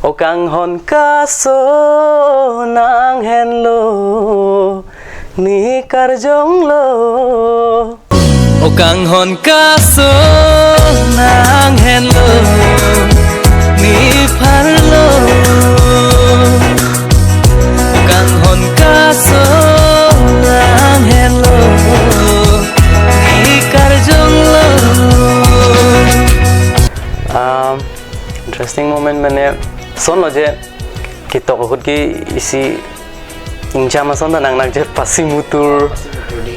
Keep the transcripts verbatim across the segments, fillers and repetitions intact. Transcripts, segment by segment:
O kanghon kaso nanghenlo, ne karjonglo. O kanghon kaso nanghenlo, ne pharlo. O kanghon kaso nanghenlo, ne karjonglo. Um, interesting moment mane sonlo je ketok ahut ke isi ingjam ason ta nangnak je pasi mutur,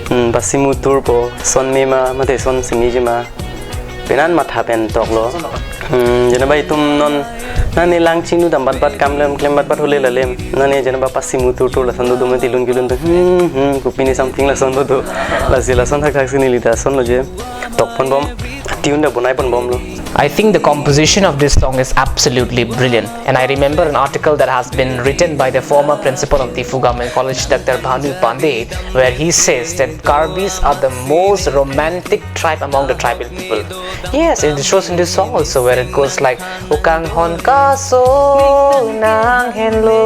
hmm, pasi mutur po, son me ma, mate son singiji ma. Penan matha pen toklo. Hmm, jenaba itum non nane lang chinglu dam bat bat kam lem klem bat bat hule lalem. Nane jenaba pasi mutur tur lason do do mati lun kelun tu. Hmm, hmm, kopine something lason do do. Lasi lason thakthak si neli ta sonlo je tokpon bom, tune ta bonai pon bomlo. I think the composition of this song is absolutely brilliant. And I remember an article that has been written by the former principal of Diphu Government College, Doctor Bhanu Pandey, where he says that Karbis are the most romantic tribe among the tribal people. Yes, it shows in this song also, where it goes like, O kanghon kaso nanghenlo,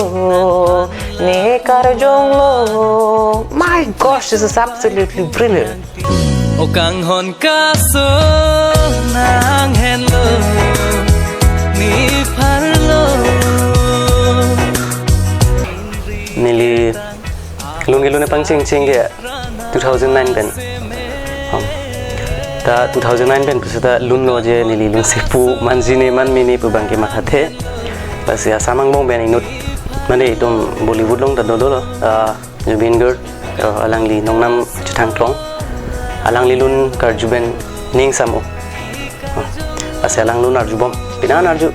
ne karjonglo. My gosh, this is absolutely brilliant. O kanghon kaso nanghenlo, ne pharlo. Neli lun kelun pangcheng cheng ke two thousand nine pen. Hmm. Ta two thousand nine pen pusi ta lunlo je neli lunsepo manji ne manme ne pu abang ke mathathe. Lasi Assam angbong pen inut mane itum Bollywood along ta dodolo. Ah, Zubeen Garg, eh, alangli nongnam chethang throng. Alangli lun karju pen ning sam-o. Lasi alang lun arju bom, penan arju.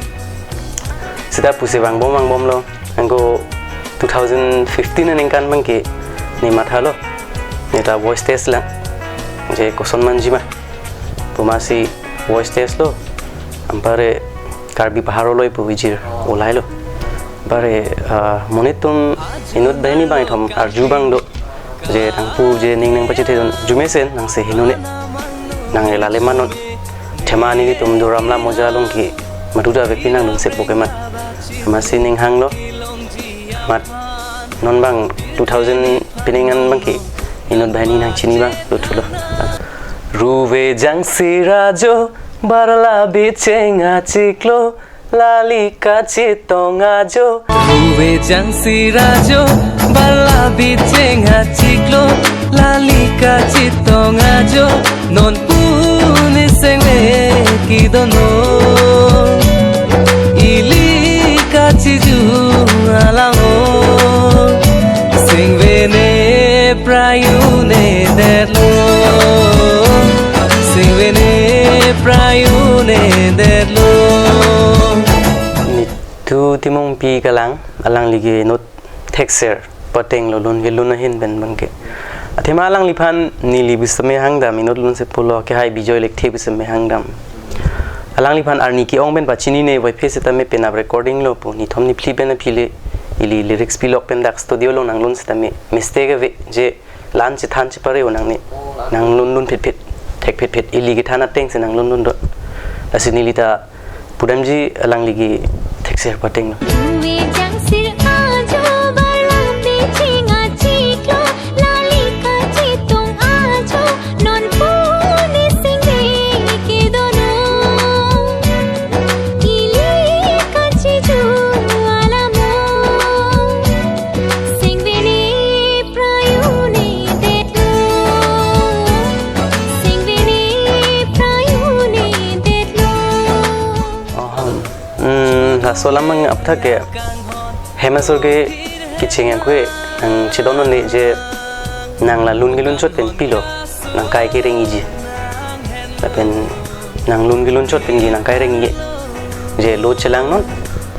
Seta pusi vang bom vang bomlo. Anke two thousand fifteen aningkan abang ke ne mathalo. Ne ta voice test lang. Je koson manji ma. Pu masi voice test lo. Anpar ke Karbi Pahar Oloi pu vijir ulailo. Anpar ke, ah, monit atum inut banghini bangkethom arju abang do. Je nangpu je ning nangpachethedun arju mesen nangsi heno ne. Nang lale manon. Thema nelitum Doramla Moja along ke madu ta vekpi nang lunsepo ke mat. Masi ning hanglo. Mat non abang two thousand pining an abang ke inut banghini nangchini abang luthulo. Ruve jangsi rajo barla bicheng achiklo, lali kachetong ajo. Ruve jangsi rajo barla bicheng achiklo, lali kachetong ajo. Non pu ne sengve kedono, ili kachiju alam o. Sengve ne prayu ne detlo, sengve ne prayu ne detlo. Nitu Timungpi Galang, alangli ke inut thekser patenglo lun kelun ahin pen abang ke. Athema alangliphan neli pusitame hangdam, inut lunsepo lo, kehai Bijoy Lekthe pusitame hangdam. Alangliphan arni ke-ong pen pachinine, vaiphe sitame penap recording lo pu, nithom niphli pen aphi le, ili lyrics pilok pen dak studio along nanglun sitame mistake ave, je la-an chethan chepare-o nangne. Nanglun lun phet phet, thek phet phet, ili kethan ateng si nanglun lun do. Lasi neli ta pudamji alangli ke thekser patenglo. Ruve jangsi rajo barla bicheng achiklo, lali kachetong ajo. Non pu ne sengve kedono, ili kachiju alam o. Sengve ne prayu ne detlo, sengve ne prayu ne detlo. Aham. Hmm, laso alam abang aphuthak ke hem asor ke kecheng akwe nangchedon un-e je nang la lun kelun chot pen pilo nangkai kerengji. Lapen nang lun kelun chot pen ke nangkai rengji. Je lo chelang non,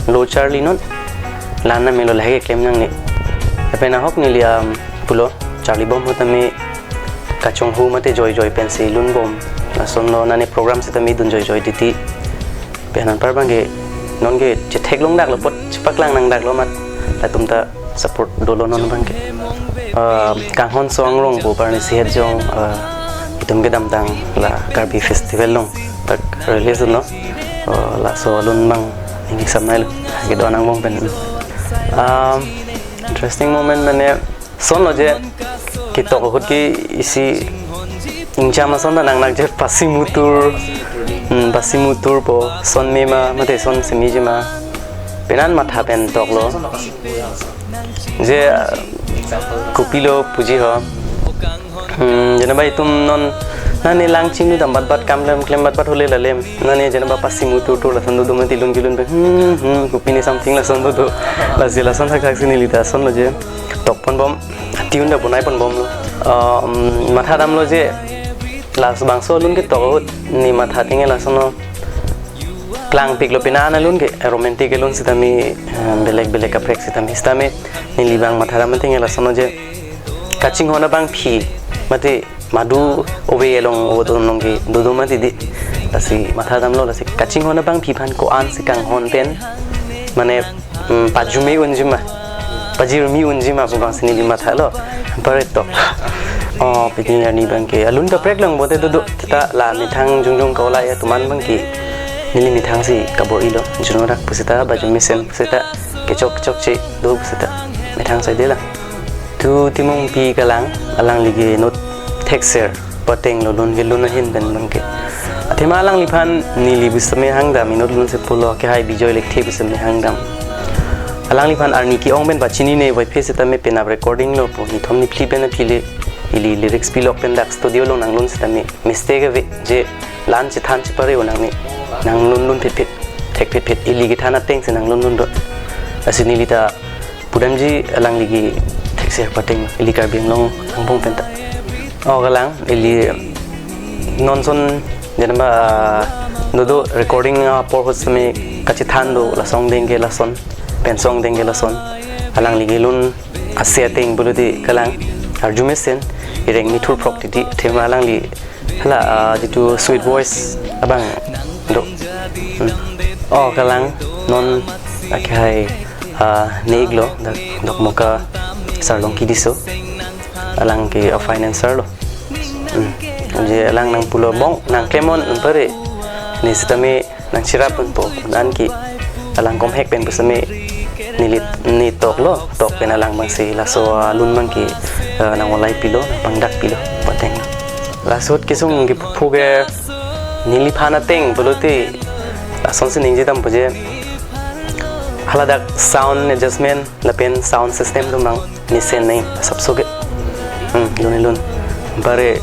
lo charli non, la-an melo lahai keklem nangne. Lapen ahok neli, um, pulo charli bom ahut tame kachonghu mate joi joi pensi lun bom. Lasonlo nane program sitame dun joi joi titi. Pen anpar abang ke non ke chetheklong daklo, apot chepaklang nang daklo mat. Latum ta support dolo non abang ke. Ah, Kanghon Songrong pu Parnesi Hejong, ah, itum kedamtang la Karbi Festival along ta release lo. Ah, laso alun abang ning samnailo. Kedo angbong pen. Um, interesting moment mane sonlo je ketok ahut ke isi ingcham ason ta nangnak je pasi mutur, hmm, pasi mutur po, son mema, mate son semejima. Penan matha pen toklo. Je, uh, kopilo puji ho. Hmm, jenaba itum non nane lang chinglu dam batbat kam lem klem batbat hole lalem. Nane jenaba pasi mutur tur lason do do mati lun kilun pe. Hmm, hmm, kopine something lason do do. Lasi lason thakthak si neli ta sonlo je tokpon bom. Tune ta bonai pon bomlo. Uh, um, matha damlo je labangso alun ketok ahut ne matha ateng ke lasonlo. Klangpiklo penan alun ke romantic alun sitame, eh, belek belek kaprek sitame sitame neli bang matha dam ateng ke lasonlo je kachinghon abangpi mate madu ove along ovoton along ke do do mati di. Lasi matha damlo lasi kachinghon abangpi aphan ko-an si kanghon pen mane, hmm, pajume unjima, pajirmi unjima pu bang si neli mathalo. Anpar tok. Oh, pini arni abang ke alun kaprek lang bote do do. Seta la methang jongjong kaulai atum an abang ke neli methang si kabor-ilo. Juno rak pu seta, baju mesen pu seta, kechok chokche do pu seta methang saide la. Tu Timungpi Kalang, alangli ke inut thekser patenglo lun kelun ahin pen abang ke. Athema alangliphan neli pu sitame hangdam, inut lun sepulo ke hai Bijoy Lekthe pu sitame hangdam. Alangliphan arni ke-ong pen pachinine, wai phe sitame penap recording lo pu nithom niphli pen aphi le, ili lyrics pilok pen dak studio along nanglun sitame mistake ave je lan chethan chepare o nangne, nanglun lun phet phet, thek phet phet, ili kethan ateng si nanglun lun do. Lasi neli ta pudamji alangli ke thekser pateng, ili Karbi Anglong angbong pen ta. Oh, Kalang, ili non son jenaba, ah, do do recording apor ahut sitame kachethan do, lason deng ke lason, pen song deng ke lason. Alangli kelun ase ateng pulote Kalang, arju mesen, ireng mithur phrok titi, athema alangli hala, ah, jitu sweet voice abang do. Hmm. Oh, Kalang, non akehai, ah, ne-iklo, dak Dokmoka Sarlongki Tisso. Alang ke a financer lo. Hmm. Je alang nangpulo bong, nangklemnon anpar ne sitame nangcherap ponpo, non ke alang komhek pen pu sitame neli, ne toklo, tok pen alang abang si laso alun abang ke, eh, nang-olai pilo, nangpangdak pilo, pateng. Laso ahut kesung kephu ke neliphan ateng pulote lason si ningje dampo je haladak sound adjustment lapen sound system atum abang mesen nai asapso ke. Hmm, lun lun. Bare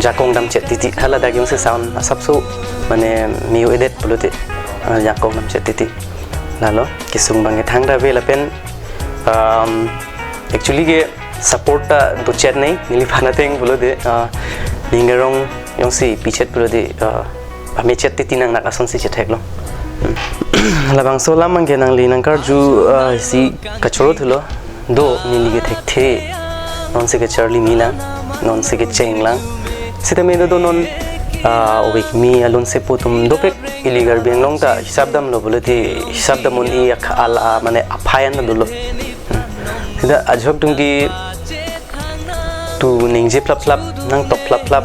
jakong damchet titi, haladak jongsi sound asapso mane miu edet pulote, ah, jakong damchet titi. Lalo kesung abang ke thangta ave lapen, um, actually ke support ta dochet nai, neliphan ateng pulote, ah, ning arong jongsi pichet pulote, ah, pamechet titi nangnak asonsi chetheklo. Hmm. Labangso alam abang ke nangli nangkarju, ah, si kachoro thulo. Do neli ke thekthe, non si kacharli mi lang, non si kecheng lang. Sitame do do non, ah, ove kimi alun sepo atum dopik ili Karbi Anglong ta hisap damlo pulote hisap dam un-e akha-, ala mane aphai an dolo. Hmm. Seta ajok atum ke tu ningje phlap phlap, nangtok phlap phlap,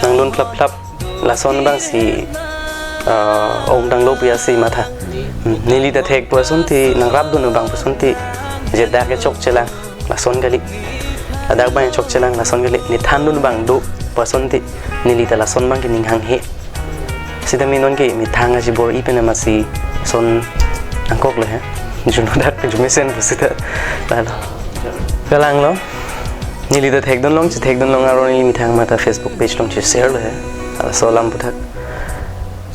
nanglun phlap phlap, lason abang si, ah, ong tanglo pu ya si matha. Hmm, neli ta thek pu asonte, nangrapdun abang pu asonte, je dak ke chokche lang, lason kali. Ladak abang chokche lang, lason kali. Nethandun abang do pu asonte, neli ta lason abang ke ning hanghe. Sitame non ke methang aji bor-i pen amatsi son angkoklo he. Juno dak arju mesen pu seta. Lalo. Kalanglo. Neli ta thekdun long, chethekdun long aron neli methang mate Facebook page along cheshare lo he. Laso alam aputhak.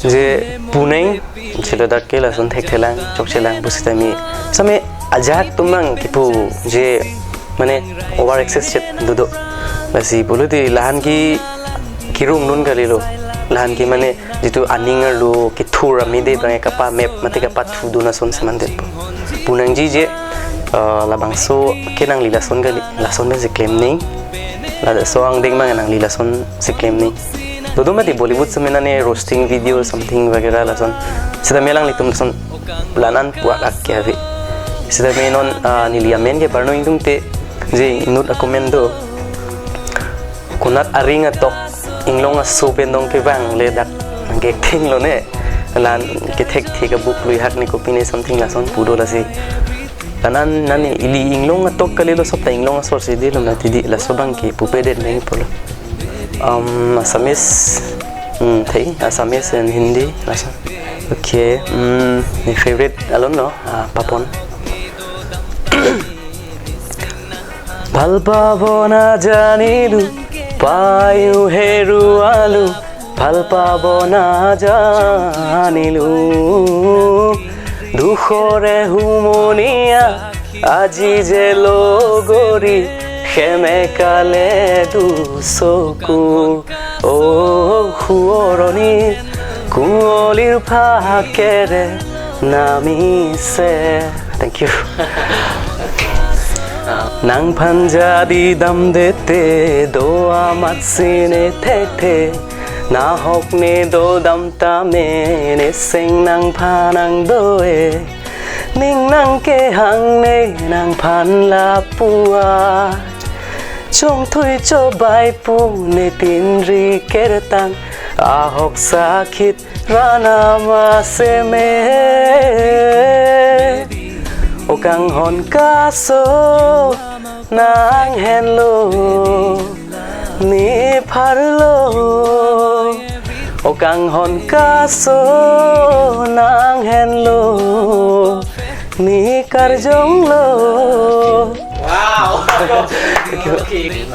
Je puneng, je ladak ke lason thekthe lang, chokche lang pu sitame. Same ajahak atum abang kipu je mane over excess chet do do. Lasi pulote lahan ke kerung dun kalilo. Lahan ke mane jitu aning arlo kethur amide abang kapamep mate kapathudun ason semandet po. Punangji je, eh, labangso ke nangli lason kali, lason pen si klem nang. Laso angdeng abang nangli lason si klem nang. Do do mati Bollywood semen nane roasting video something vagera lason. Sitame alanglitum lason la-an puak ak ke ave. Sitame non, ah, neli amen ke parno ingtungte je inut a-comment do. Konat aring atok inglong aso pen dong kevang le dak nangkekthing lo ne. La-an Thekthe ke book lui hak ne kopine something lason pudo lasi. Kanan nani ili inglong atok kalilo, sopta inglong asor si dilo na tidi, laso abang ke pupedet nangji pulo. Um, Assamese, hmm, thei, Assamese and Hindi, laso. Okay, hmm, ne favorite alonlo, ah, Papon. ভাল পাব না জানিলো, পাইও হেৰুৱালো, ভাল পাব না জানিলো। দুখৰে হুমুনিয়া আজি যে লগৰী, সেমেকালে দুচকু। অ সোঁৱৰণি কুঁৱলীৰ ফাকেৰে নামিছে। Thank you. Nangphan jadi damdete do amat sine thekthe, nahok ne dodam tame neseng nangphan angdo-e. Ning nangkehang ne nangphan lapu-a, chongthui chobai pu ne pinri kertang, ahok sakhit ranama seme. O kanghon kaso nanghenlo, ne pharlo. O kanghon kaso nanghenlo, ne karjonglo. Wow. Okay.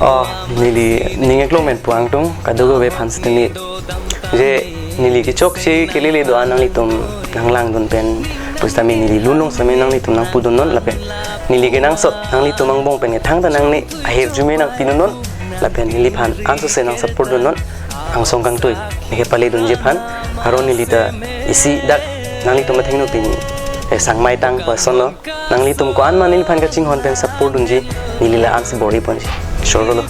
Oh, neli ning eklong pen puang tung, kadokave aphan sitame. Je neli kechok si kelele do-an nanglitum nanglangdun pen pusitame neli lunong sitame nanglitum nangpudunnon lapen neli kenangsot nanglitum angbong pen kethang ta nangne ahirjume nangpidunnon lapen neliphan ansose nang support dunnon, angsong kangtui neke paledunji aphan. Aron neli ta isi dak nanglitum athengno pini, eh, sangmai tang pasonlo. Nanglitum ko-an ma neliphan kachinghon pen support dunji, neli la-an si bor-i ponji. Chorolo.